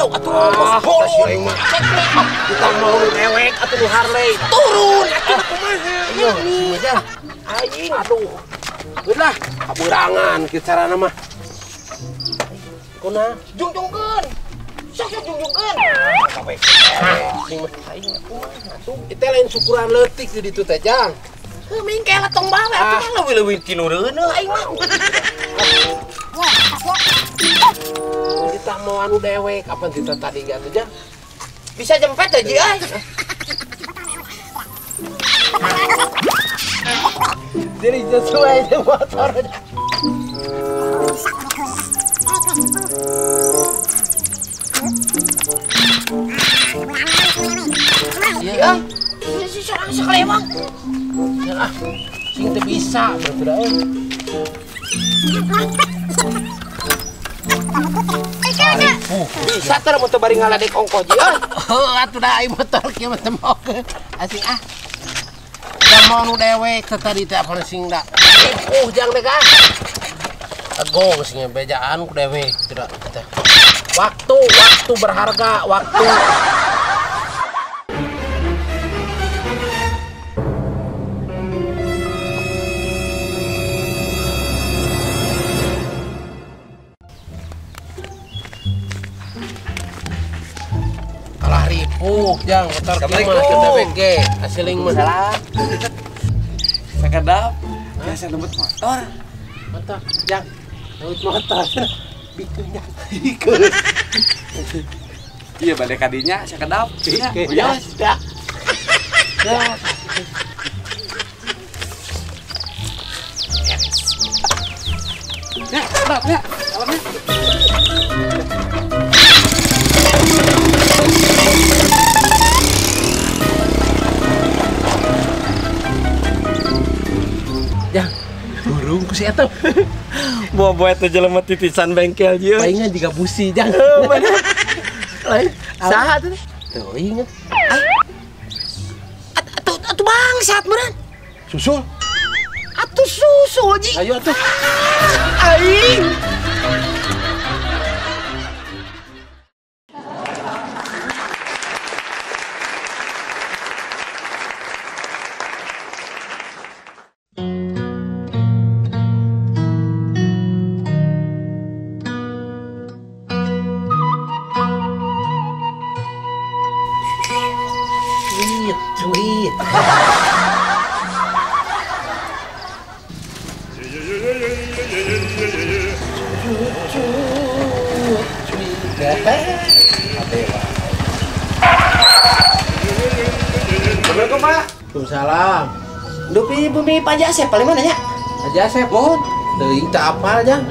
Sok atuh kos bolon. Kita mau dewek atuh Harley. Turun atuh kumaha? Ayo, sing aja. Aing aduh. Udah, kaburangan kieu carana mah. Kuna jungjungkeun. Sok sok jungjungkeun. Kabeh. Sing mah aing kumaha atuh. Itu lain syukuran leutik di ditu teh, Jang. Heuh mingkel tong bawe atuh leuwih-leuwih ti nu reuneuh aing mah. Kita mau anu dewek kapan kita tadi gak tuh, Jang? Bisa jempet aja euy. Jadi sesuai jeung motor. Iya, si sorang sakalewang. Ah, sing teu bisa berarti euy. Bisa teh mun teu bari ngaladek ongkoh ji euy. Heuh atuh da ai motor kieu mah teu mokeun. Asing ah. Da mau nu dewek teh tadi teh apa sing da. Ripuh jang teh ka. Tegong sing bejaan ku dewek tidak teh. Waktu berharga, waktu. Kalah ripuh jang motor kieu mah teu dewek ge asiling mah. Salam. Sakedap biasa nembut motor. Motor jang nembut motor. Bikeun jang. Bikeun. Iya balik kadinya sakedap. Iya. Ya. Ya. Ya, sedap ya. Salamnya. Jang, burung ku si eta. Bobo eta jelema titisan bengkel ieu. Palingan jiga busi, Jang. Mana? Lain saha tuh? Teu inget. Atuh atuh bangsat meureun. Susul. Atuh susul ji. Ayo atuh. Aing. Sweet. Assalamualaikum, Pak. Waalaikumsalam. Dupi bumi Pak Asep paling mana nya? Haji Asep. Mohon. Teuing teu apal, Jang.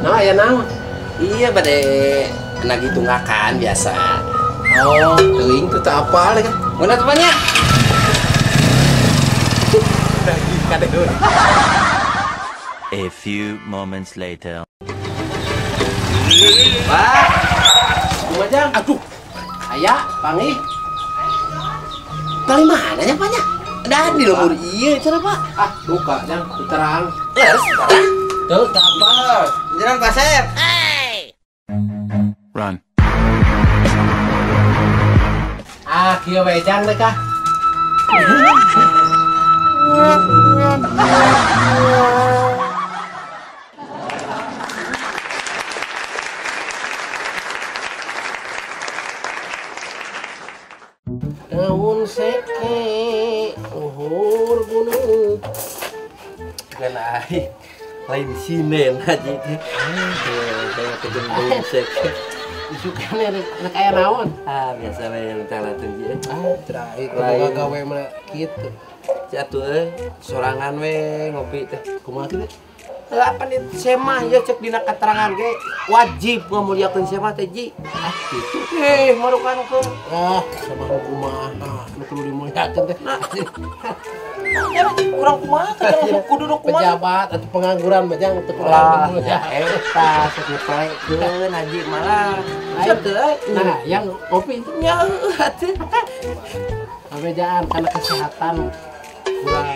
Nah, aya naon? Iya bade nagih tunggakan biasa. Oh, teuing teu teu apal kan. Mana temannya? Nagih kadeun. A few moments later. Pak, kumaha Jang? Aduh. Aya, panggih. Paling mana nya, Pak nya? Dah di lembur ieu cenah, Pak. Ah, duka Jang, terang. Leres, terang. Tuh, teu apal. Jenengan Pak Asep. Hey. Run. Ah, kieu we Jang teh kah? Daun seke luhur gunung. Kan ai lain sinen haji teh. Kayak kejeng daun seke. Isukane rek aya naon? Ah, biasa we lentang-lentang ji. Ah, terakhir boga gawe mah kitu. Atuh euy, sorangan we ngopi teh. Kumaha kitu? Apa nih semah ya cek dina keterangan ge wajib ngamuliakeun semah teh ji. Ah, kitu. Marukan ke. Ah, sama kumaha nu kudu dimuliakeun teh. Nah, ya kurang kumaha teh kudu nu kumaha. Pejabat atau pengangguran mah jang teu kurang Lah, ya eta sok nyepelekeun haji malah. Lain teu euy. Nah, yang ngopi nya atuh. Pabejaan karena kesehatan kurang.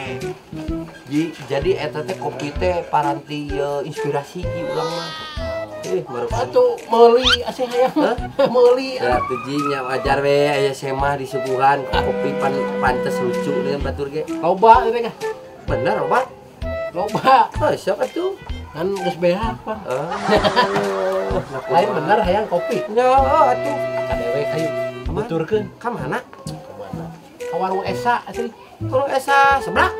Ji, jadi eta teh kopi teh paranti inspirasi ji urang mah. Atuh meuli asih hayang. Meuli. Atuh ji nya wajar we aya semah disuguhan kopi pantes lucu dengan batur ge. Loba teh kah? Bener loba. Loba. Oh, siapa tuh? Kan geus beak, Bang. Lain bener hayang kopi. Nya atuh. Ka dewek hayu. Tuturkeun. Ka mana? Ka mana? Ka warung Esa asli. Warung Esa sebelah.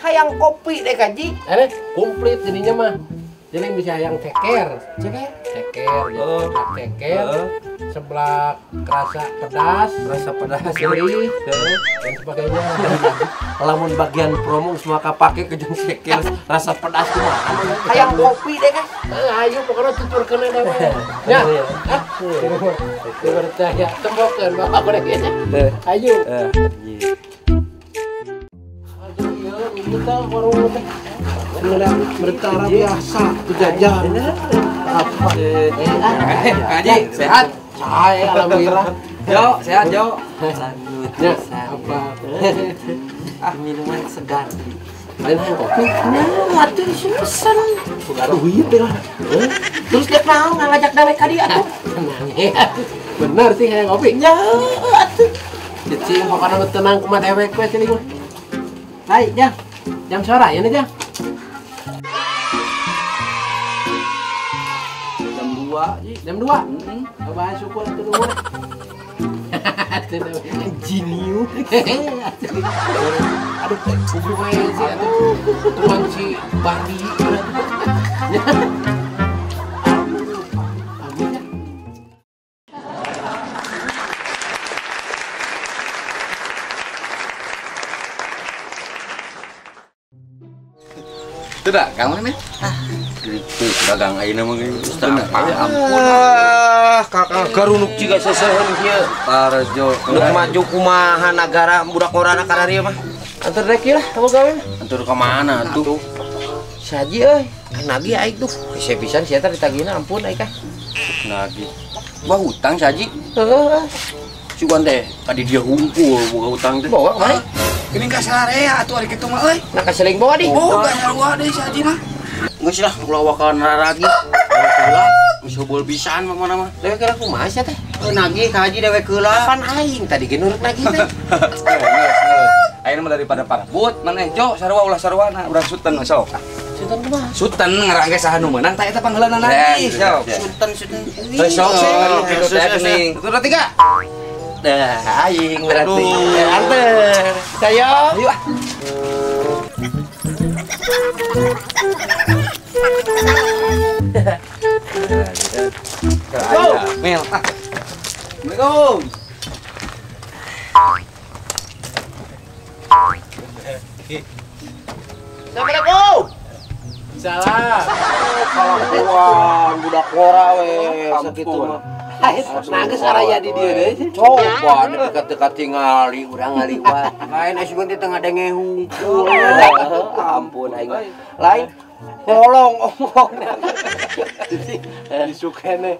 Hayang kopi deh kaji. Komplit jadinya mah. Jadi bisa hayang ceker. Ceker? Ceker, ceker. Seblak kerasa pedas, gurih, dan sebagainya. Lamun bagian promo semua kapake ke jeung ceker rasa pedas kumaha. Hayang kopi deh kan. Ayo pokoknya tuturkeun we. Ya. Hah? Percaya tembokeun bapak goreng. Ayo. Aduh, ieu kita warung teh. Bertara biasa tuh jajan. Apa? Haji, sehat? Saya alhamdulillah. Jo, sehat Jo. Ya, apa? Minuman segar. Lain hayang kopi. Nah, atuh disusan. Boga duit teh lah. Terus dia naon ngajak dewek ka dieu atuh. Bener sih hayang kopi. Ya, atuh. Cicing pokokna tenang kumaha dewek we cicing mah. Hai, Jang. Jam sore ya nih, Jang. Jam 2, Ji. Jam 2? Coba syukur atuh nuhun. Jenius. Aduh, kudu wae sih atuh. Tukang si Bandi. Aduh, ya. Itu dagang mana? Ah, itu dagang ayeuna mah geus. Ampun. Ah, kakak garunuk jiga seseuheun kieu. Tarjo. Nuk maju kumaha nagara budak orana kararieu mah. Antur rek ieu lah kamu gawe mah. Antur ka mana atuh? Saji euy, nagih aing tuh. Hese pisan sia teh ditagihna ampun aing kah. Nagih. Gua hutang saji. Heeh. Sugan teh tadi dia hungkul boga hutang teh. Boga kemana? Geuning ka sararea atuh ari kitu mah euy. Nah kaseling bawa di. Boga sarua deui si Haji mah. Geus lah ulah wakalan raragi. Heula geus heubeul pisan mah mana mah. Dewek kira kumaha sia teh? Nagih ka Haji dewek heula. Kapan aing tadi ge nurut nagih teh. Geus. Ayeuna mah daripada parabut maneh jo sarua ulah saruana urang suten sok. Suten kumaha? Suten ngarangge saha nu meunang tah eta pangheulana nagih sok. Suten suten. Heuh sok kitu teh geuning. Satu dua tiga. Dah, aing berarti. Anter. Saya. Ayo ah. Go. Mel. Ah. Assalamualaikum. Assalamualaikum. Salam. Kalakuan budak ora we sakitu mah. Nah, geus araya di dieu deui. Coba dekat-dekat tingali urang ngaliwat. Lain asupan teh tengah denge hungkul. Ampun aing. Lain tolong omong. Disukene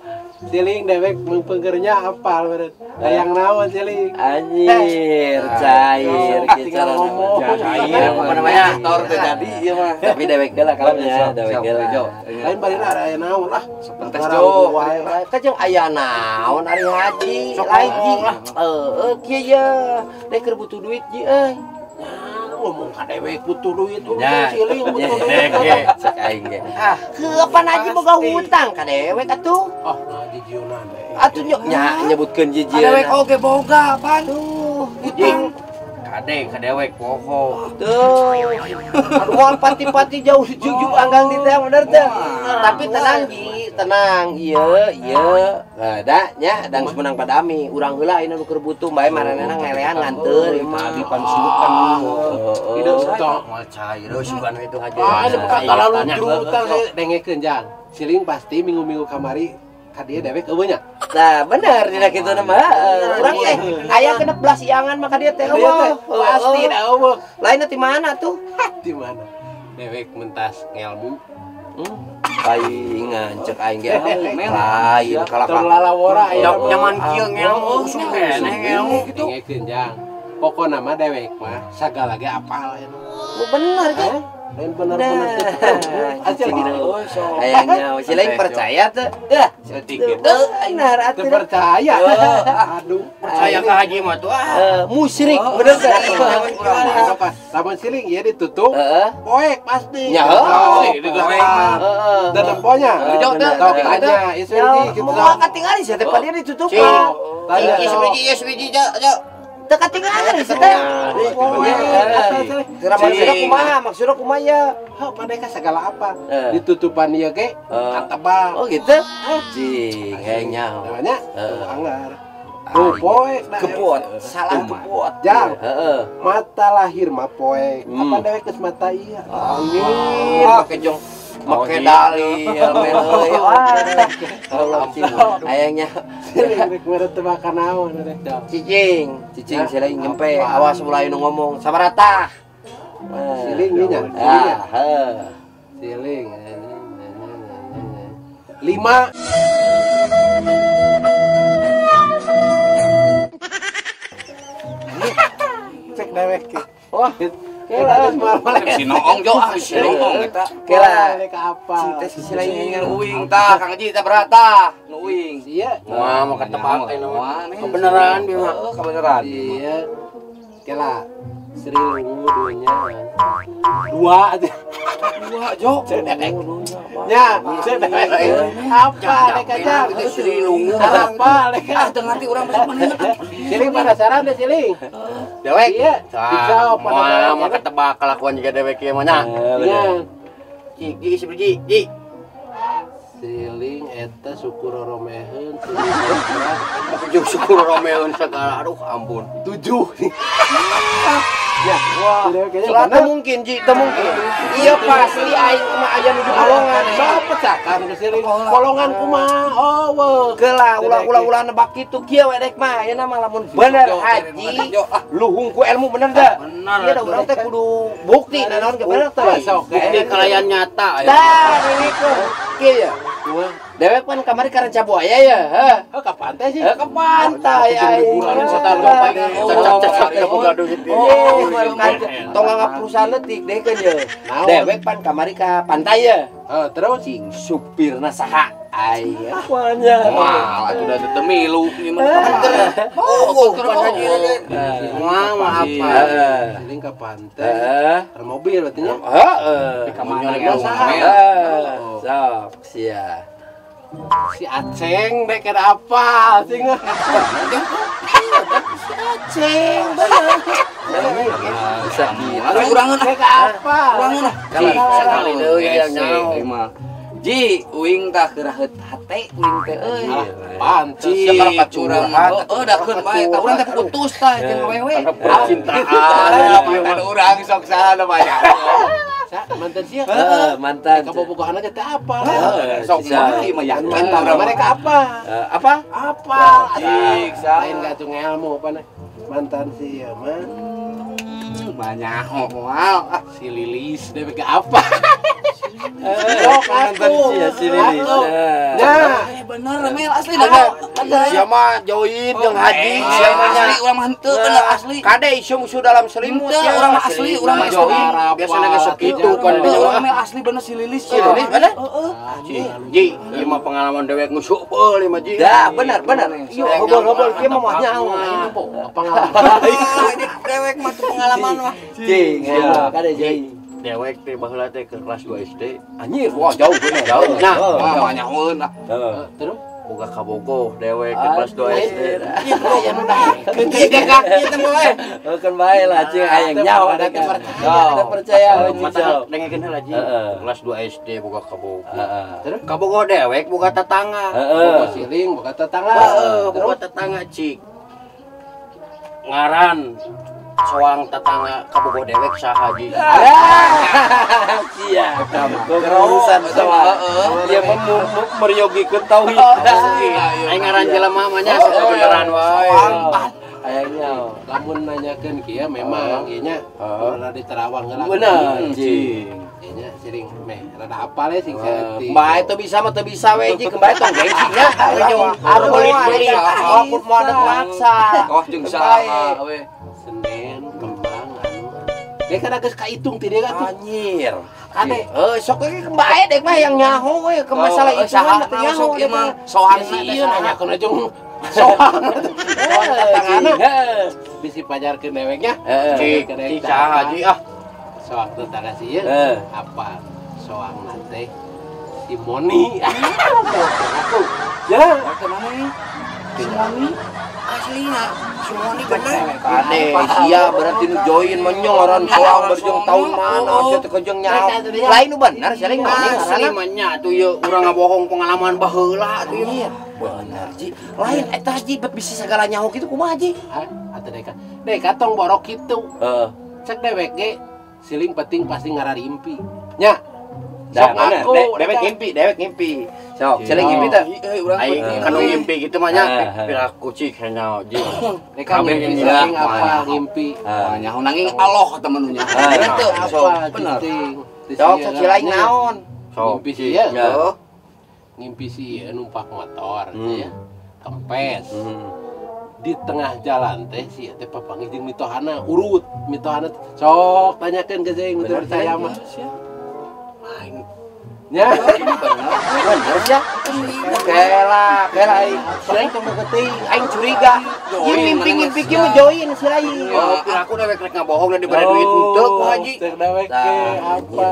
siling dewek mengpengkernya apal meureun. Hayang naon siling? Anjir, cair tinggal ngomong. Cair apa namanya? Tor teh jadi ieu mah. Tapi dewek geula kalamnya, dewek geula. Lain bari aya naon lah. Sepentes jo. Kajeng aya naon ari haji, lain ji. Heeh, kieu ye. Dek keur butuh duit ji euy. Ngomong ka dewek butuh duit, siling butuh duit. Cek aing ge. Heuh, pan haji boga hutang ka dewek atuh. Oh, nah jijieunna deui. Atuh nya nyebutkeun jijieunna. Ka dewek oge boga pan. Tuh, hutang. Kade ka dewek poho. Tuh. Aduh, moal pati-pati jauh jujuk anggang di teh bener teh. Tapi tenang ji, tenang. Ieu, ieu. Nah, da nya dang semenang padami. Urang heula ayeuna nu keur butuh bae maranehna ngelehan nganteur ieu mah. Tadi pan sukan. Hidup tok moal cair sugan itu haji. Ah, kalau utang dengekeun jang. Siling pasti minggu-minggu kamari ka dieu dewek eueuh nya. Nah, bener dina kitu mah. Urang teh aya 16 iangan mah ka dieu teh eueuh. Pasti da eueuh. Lainna ti mana tuh? Di mana? Dewek mentas ngelmu. Paingan cek aing ge. Lain kalaka. Tong lalawora aya nyaman kieu ngelmu usum keneh ngelmu kitu. Dengekeun jang. Pokona mah dewek mah sagala ge apal aya. Bener kan? Lain bener-bener teu. Hayangnya si lain percaya teu? Ya, sedikit. Benar atuh. Teu percaya. Aduh, percaya ka haji mah tuh ah. Musyrik bener teu? Lamun siling ieu ditutup. Poek pasti. Ya, heeh. Dan nemponya. Tok tanya ieu gitu. Moal katingali sia teh padia ditutup. Tanya iswiji ja. Teu katingali sia teh. Maksudna kumaha? Maksudna kumaha ya? Heuh, padahal segala apa. Ditutupan ieu ge katebak. Oh gitu. Cing, hayang nyaho. Namanya anggar. Tuh poek kebot, salah kebot. Jang. Heeh. Mata lahir mah poek. Apa dewek geus mata ieu? Amin. Make jong make dalil men euy. Allah cing. Hayangnya rek mere tebakan naon rek. Cicing, cicing selain nyempe, awas mulai nu ngomong sabarata. Siling ieu nya. Heeh. Siling. 5. Cek dewek ke. Wah, kela si noong jo ah si noong eta. Kela apa? Cing teh si lain uing tah Kang Haji teh berata nu uing. Iya. Wah, mau ketebak ayeuna mah. Kebenaran bieu mah. Kebenaran. Iya. Kela Sri Lungu dunya. 2 aja. 2 jo. Nya, apa rek aja? Sri Lungu. Apa rek? Ah, teu ngarti urang mah mana. Siling penasaran deh siling. Dewek. Iya. Dijawab penasaran. Mau ketebak kelakuan juga dewek ieu mah nya. Iya. Ji, ji, ji. Siling eta suku roromeheun siling suku roromeheun segala aduh ampun. 7. Ya, wah. Teu mungkin ji, teu mungkin. Iya pasti aing mah aya nuju bolongan. Sok pecahkan ke siling. Bolongan kumaha? Oh, weuh. Kela ulah-ulah nebak kitu kieu we dek mah ayeuna mah lamun bener haji luhung ku ilmu bener teu? Bener. Ieu urang teh kudu bukti naon ge bener teh. Sok bukti kalayan nyata. Tah, ini kieu ya. Dewek pan kamari ka Ranca Buaya ya, heuh. Heuh ka pantai sih. Heuh ka pantai aing. Cacak-cacak boga duit. Oh, tong nganggap perusahaan leutik dehkeun ye. Dewek pan kamari ka pantai ya. Heuh, terus cing supirna saha? Aing apanya? Wah, atuh da teu milu ieu mah. Oh, pan haji. Wah, mah apa? Siling ka pantai. Heeh. Mobil berarti nya. Heeh. Ka mana ya? Sok sia. Si Aceng dek ada apa sing si Aceng bener. Bisa gitu. Urangeun dek apa? Urangeun. Sekali deui yang nyaho. Ji, uing tah keuraheut hate uing teh euy. Pantes sia curang. Heeh, dakeun bae tah urang teh putus tah jeung awewe. Percintaan. Urang sok saha namanya. Mantan sia. Heeh, mantan. Kabobogohan aja teh apa? Sok mah mah yakin urang mereka apa? Apa? Apa? Cik, lain gak tuh ngelmu apa nih? Mantan sia mah. Banyak moal. Si Lilis deh apa? Mantan sia si Lilis. Nah, bener mel asli dah. Sia mah join jeung haji, sia mah asli urang mah henteu bener asli. Kade isu musuh dalam selimut ya urang mah asli, urang mah join. Biasana geus sakitu kan urang mah asli bener si Lilis. Si Lilis bener? Heeh. Ji, ieu mah pengalaman dewek ngusuk beul mah ji. Dah, bener bener. Ieu hobol-hobol kieu mah moal nyaho. Pengalaman. Dewek mah pengalaman mah. Cing, kade jai. Dewek teh baheula teh ke kelas 2 SD. Anjir, wah jauh bener. Jauh. Nah, wah nyahoeun ah. Terus boga kabogoh dewek ke kelas 2 SD. Ieu nu daekeun. Kita mah we. Keun bae lah cing hayang nyaho teu percaya. Mata dengekeun heula ji. Kelas 2 SD boga kabogoh. Terus kabogoh dewek boga tetangga. Boga siling boga tetangga. Heeh, boga tetangga cik. Ngaran soang tetangga kabogoh dewek saha ji. Sia. Urusan soang. Dia meryogikeun tauhid. Aing ngaran jelema mah nya beneran wae. Hayangnya lamun nanyakeun kieu memang ieu nya rada di Terawang heula. Bener, cing. Ieu nya siring meh rada apal we sing saeutik. Bae teu bisa mah teu bisa we ji, bae tong gengsi nya. Aduh beuli-beuli. Aku moal maksa. Oh jeung saha we. Senin kembang anu. Dek kada geus kaitung ti dia atuh. Anjir. Kade. Sok ge bae dek mah yang nyaho we ke masalah itu mah teu nyaho sok ieu mah soang sieun nanyakeun aja soang. Soang tatangana. Bisi pajarkeun deweknya. Cik, cik saha Ji ah. Soang tetangga sieun. Apa soang teh si Moni. Aku. Ya, ke mana nih? Si Moni aslina, si Moni bener. Kade, sia berarti nu join menyoran soang berjeng tahun mana sia teh kejeng nyaho. Lain nu bener sia lain Moni asli mah nya atuh ieu urang ngabohong pengalaman baheula atuh ieu. Bener Ji. Lain eta Ji bet bisa segala nyaho kitu kumaha Ji? Atuh deka. Deka tong borok kitu. Heeh. Cek dewek ge siling penting pasti ngararimpi. Nya. Sok aku dewek ngimpi. Sok, siling ngimpi teh. Aing kanu ngimpi kitu mah nya piraku cik nyaho Ji. Deka ngimpi siling apa ngimpi. Nyaho nanging aloh temen nya. Teu sok bener. Sok sok silaing naon? Sok ngimpi sih ya. Ngimpi sih numpak motor ya. Kempes. Di tengah jalan teh si teh papanggih jeung mitohana urut mitohana sok tanyakeun ke jeung teu percaya mah. Lain. Nya, bener sia. Kela, kela aing. Silaing tong deketing, aing curiga. Ieu mimpi-ngimpi kieu mah join silaing. Oh, piraku dewek rek ngabohong da dibere duit henteu ku Haji. Cek dewek ge apa?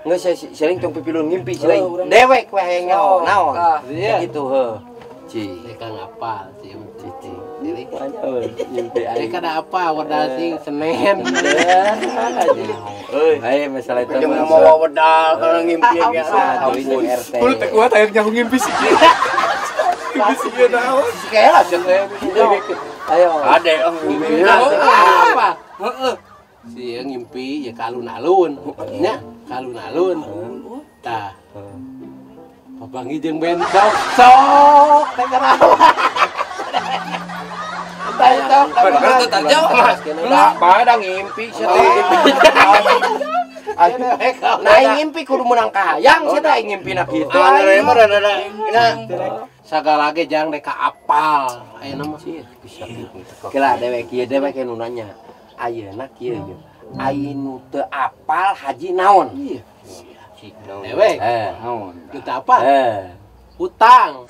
Geus silaing tong pipilun ngimpi silaing. Dewek we hayang nyaho naon. Sakitu heuh. Ci, deka ngapal ci cici. Ngimpi aing. Deka ada apa wedal sing Senin. Euy, ayo masalah itu mah mau wedal kalau ngimpi ge. Ampun. Kudu teh kuat hayang nyaho ngimpi sih. Ngimpi sih naon. Kela sih teh. Ayo. Ade ngimpi apa? Heeh. Si ngimpi ya ka alun-alun. Nya, ka alun-alun. Tah. Papanggih jeung bentok sok teh karawa. Bener teh tajau. Lah, bae da ngimpi sia teh. Nah, aing ngimpi kudu meunang kahayang sia teh aing ngimpina kitu. Aing mah rada sagala ge jang deka apal. Ayeuna mah bisa kitu. Kela dewek ieu dewek nu nanya. Ayeuna kieu ye. Aing nu teu apal haji naon? Iya. Dewek. Naon? Teu apa? Hutang.